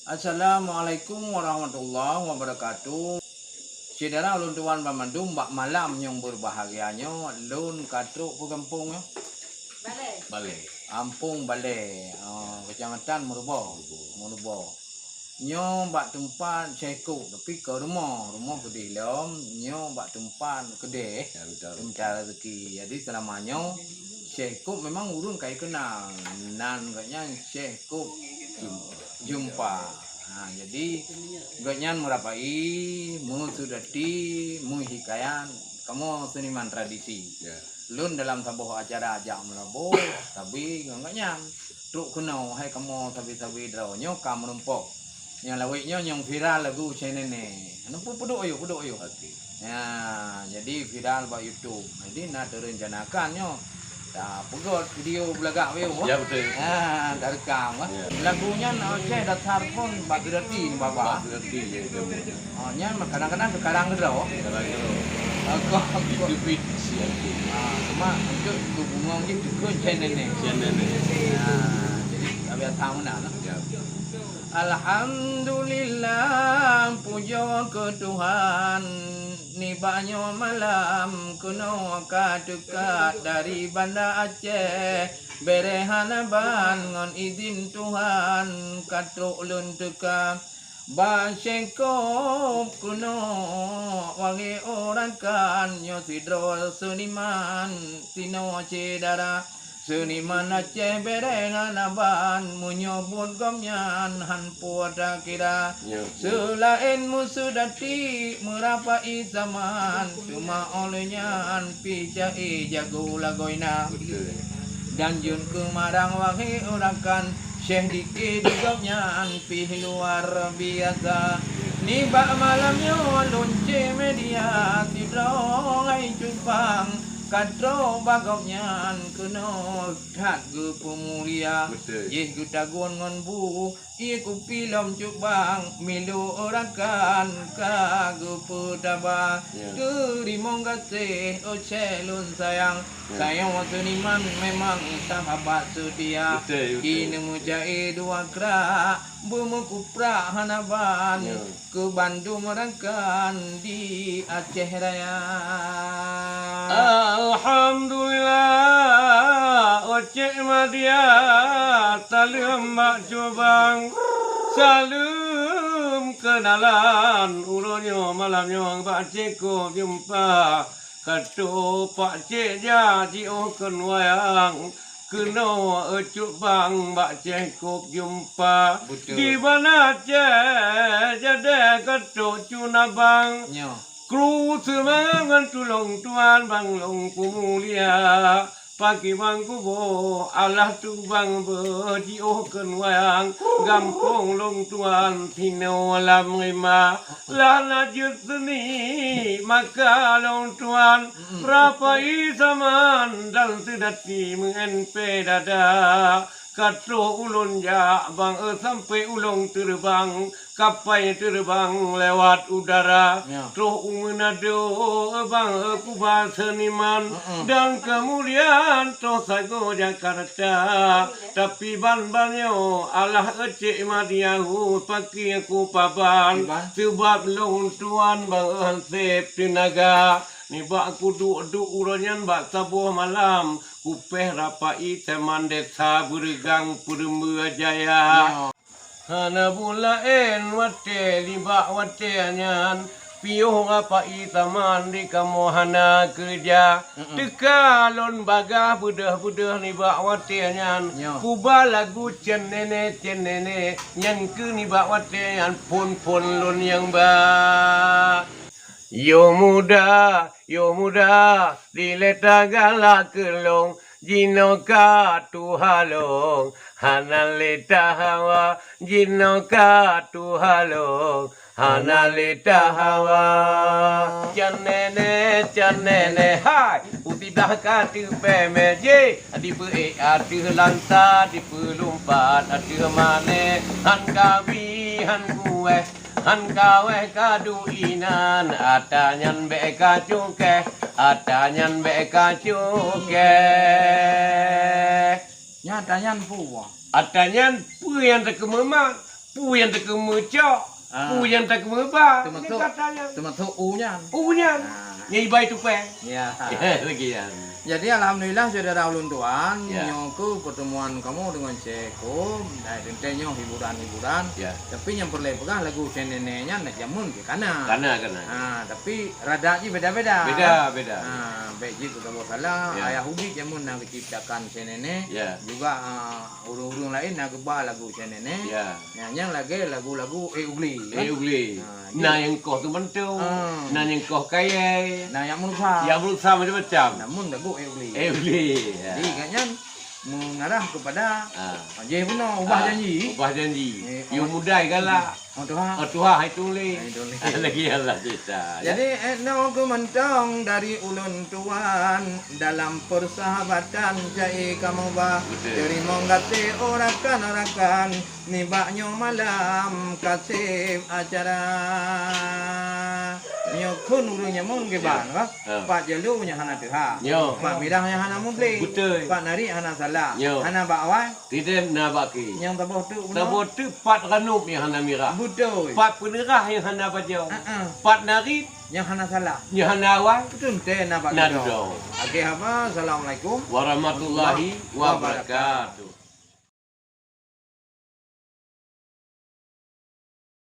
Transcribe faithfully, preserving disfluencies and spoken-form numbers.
Assalamualaikum warahmatullahi wabarakatuh. Syedara ulôn tuan banmandum, bak malam nyang berbahagia nyoe, lôn ka trok peue gampông nyoe? Balè. Balè. Gampông Balè, eh, Kecamatan Meureubo. Meureubo. Meureubo. Nyoe bak teumpat Syekh Kop, tapi ka rumoh, rumoh keudeh lom, nyoe bak teumpat keudeh, ya, mita rezeki. Mita rezeki. Jadi, seulama nyoe, Syekh Kop memang ureueng ka keunal. Nan gobnyan Syekh Kop Jumpa. Jumpa. Ha, jadi, gobnyan meurapai, meuseudati, meuhikayat, kamoe seuniman tradisi. Ya. Lôn dalam saboh acara jak meulaboh, sabe ngon gobnyan. Trok keunoe, hai kamoe sabe-sabe droe nyoe ka meurumpok. Nyang lawét nyoe nyang viral lagu Cen Nenek. Anu peuduek ayue, peuduek ayue. Oke. Ya, jadi viral bak YouTube. Jadi na teurencanakan nyoe. Tapeugöt video beulagak ayue. Ya, betul. Ha, tarekam, kan. Ya. Lagu nyan Aceh dasar pun bak geurati ni, Baba. Bak geurati, ya, ya. Oh, nyan mah kadang-kadang teukarang keudroe. Teukarang keudroe. Aku, aku. Itu fiksi aku. Ah, cuma untuk ibu bunga ni tukun Cen Nenek. Cen Nenek. Ah, jadi tak biasa meunan lah. Ya. Alhamdulillah, pujoe keu Tuhan, nibak nyoe malam keunoe ka teuka dari Banda Aceh. Bere hana ban ngon izin Tuhan, ka trok lôn teuka. Bak Syekh Kop keunoe, wahé rakan, nyoe sidroe seuniman sinoe syedara. Seuniman Aceh bere hana ban, meunyoe buet gobnyan han po takira. Ya. Seulaén meuseudati, meurapai saman, teuma óh lheueh nyan pih ca-e jago lagoina. Betul. Dan jeuet keu marang wahé rakan, Syekh dike di gobnyan pih luar biasa. Nibak malam nyoe lôn cek media, sidroe hai Cut Bang ka trok bak gobnyan keunoe that geupeumulia. Betul. Jih geutagun ngon bu, ie kupi lom Cut Bang, milu rakan ka geupeutaba. Ya. Teurimong gaséh, oh Syekh lôn sayang. Ya. Tanyoe seuniman memang sahabat seutia. Betul, betul. Keuneuk meuca-e dua krak, beumeukuprak hana ban. Ya. Keu bandum rakan di Aceh Raya. Alhamdulillah, Ocek Media, saleuem bak Cut Bang. Saleuem keunalan, uroe nyoe malam nyoe bak Syekh Kop Jumpa. Ka trok Pak Cek jak jiôh kheun wayang, keunoe Cut Bang bak Syekh Kop Jumpa. Betul. Di Banda Aceh jadi ka trok Cut Bang. Nyoe. Kru seumangat tulông Tuhan bang lôn peumulia. Pakri bang kuboh, alah tu bang beujiôh kheun wayang, gampông lôn Tuhan sinoe lam rima. Lah na jeuet seuni maka lôn Tuhan, rapai saman dan seudati meu'en pèe dada. Ka trok ulôn jak bang e sampoe ulôn teureubang, kapai teureubang lewat udara. Ya. Troh u Meunado e bang e kuba seuniman, heeh, dan keumudian troh sagoe Jakarta. Tapi ban-ban nyoe alah e Cek Madiahu pakri kupaban, kiban, seubab lôn Tuhan bang e han sép teunaga. Nibak kuduek-duek uroe nyan bak saboh malam, kupèh rapai teuma desa Beureugang Peureumbeue Jaya. Ya. Hana buet laén watèe nibak watèe nyan, piôh rapai saman di kamoe hana keureuja. Mm-mm. Teuka lôn bagaih beudôh-beudôh nibak watèe nyan. Nyoe. Kuba lagu Cen Nenek, Cen Nenek, nyan keuh nibak watèe nyan phon-phon lôn nyang ba. Yoh muda, yoh muda, dilèe tagalak keu lôn, jinoe ka tuha lôn, hana lé tahawa, jinoe ka tuha lôn, hana lé tahawa. Cen Nenek, Cen Nenek, hai, u siblah ka teupèe mé jih, dipeu-ék ateueh lanta, dipeulumpat ateueh mané, han kawi, han kuweh, han kawèh ka duek inan, ata nyan bèk ka cukèh, ata nyan bèk ka cukèh. Nyan ata nyan peue? Ata nyan peue nyang teukeumeumat? Peue nyang takeumeue cok, ah, peue nyang takeumeue ba, teumasok, nyang kata nyan. Teumasok u nyan. U nyan. Ah. Nyang iba tupée. Ya. Lagi nyan. Jadi, alhamdulillah, syedara ulôn tuan, ya, nyoe keuh pertemuan kamoe deungon Syekh Kom, eh, teuntée nyoe hiburan-hiburan. Ya. Tapi nyang peureulée peugah lagu Syekh Nenek nyan nak jameun keu kana. Kana, kana. Ha, tapi rada jih beda-beda. Beda, beda. Ha, bék jih keu saboh salah, ya, ayah ubit jameun na geuciptakan Syekh Nenek. Ya. Juga, ah, ureuëng-ureuëng laén na geuba lagu Syekh Nenek. Ya. Ya, nyang lagée lagu-lagu Eh Ugli, kan? Eh Ugli. Ha, na nyang koh tu mantong, ah, na nyang koh kayée. Na nyang meulusa. Nyang meulusa macam-macam. Namun lagu Eh Ugli. Eh Ugli, ya. Jadi, kat nyan mengarah kepada, ah, ah, jih bunoe, ubah, ah, janji. Ubah janji. Eh, yue mudai galak. Oh, tuha. Oh, tuha hai tuléh. Hai tuléh. Lagi Allah cerita, ya. Jadi, eh, nyoe keuh mantong dari ulôn tuan dalam persahabatan cai kamoe ba. Betul. Teurimong gaséh oh rakan-rakan nibak nyoe malam kaseb acara. Nyoe kheun ureuëng nyamun geuban, ya, bah. Ha. Pat jelu nyang hana teuha. Nyoe. Pat mirah nyang hana mublih. Betul. Pat nari hana salah. Nyoe. Hana bak awai. Tidem na bak kée. Nyang saboh teuk bunoe. Saboh teuk pat ranub nyang hana mirah. Beutôi. Pat peuneurah nyang hana pajoh. Heeh. Pat narit. Nyang hana salah. Nyang hana awai. Teuntée na bak dudoe. Akhé haba, assalamualaikum warahmatullahi wabarakatuh.